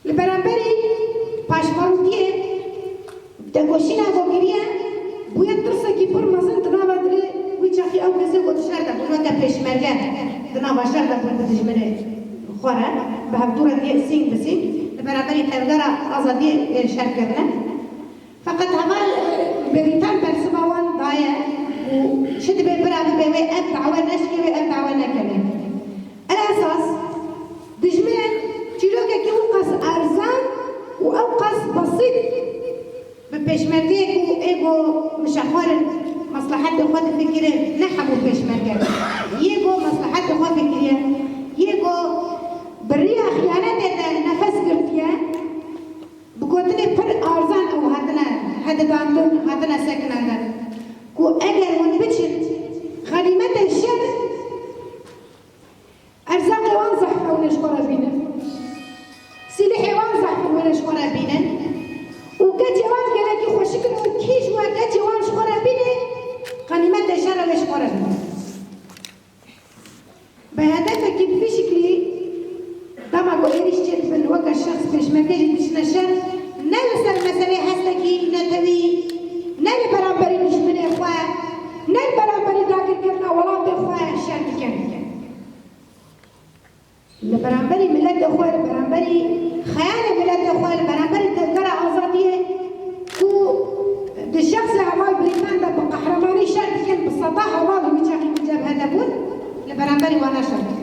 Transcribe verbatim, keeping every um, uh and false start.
Li beramberî paşvanîtiyê, tekoşîna ku kiriye, bûye tirsekî pir mezin di nava dilê wî çaxî ew kesê ku di şer de bûn, weke pêşmerge di nava şer de bûn bi dijminê xwe re, bi hevdû re diyê sîng bi sîng li beramberî Tevgera Azadiyê, e, şer kirine. Feqet heval, e, Bêrîtan bersiva wan daye û çi dibe bira bibe wê ev dawe neşkê, wê ev dawe nekene. Elesas, dijmin çîrokekî wqas erzan û ewqas besît bi pêşmergeyek û ê ku mişexwerin meslehetê xwe difikire, ne hebû pêşmerge. Yê ku meslehetê xwe fikiriye, yê ku bi riya xiyanetê de nefes girtiye, bi gotinê pir arzan ew hatine hedidandin, hatine sekinandin ku eger hûn biçin xenîmetê şer, erzaqê wan zehf e hûn ê ji xwe re bînin, sîlihê wan zehf e hûn ê ji xwe re bînin û keçê wan gelekî xweşik in û kî ji we keçê wan ji xwe re bîne, xenîmetê şer e wê ji xwe re bîne. Bi hedefekî bi vî şiklî, dema ku êrîş çêdibin, weke şexs pêşmerge jî diçine şer, ne li ser meselê hestekî, netewî, ne li beramberî dijminê xwe, ne li beramberî dagirkirina welatê xwe şer dikin. Li beramberî miletê xwe, li beramberî xeyalê miletê xwe, li beramberî tevgera azadiyê ku di şexsê heval Bêrîtan de bi qehremanî şer dikin, bi seda heval wî çaxî di cebhe de bûn, li beramberî wana şer dikin.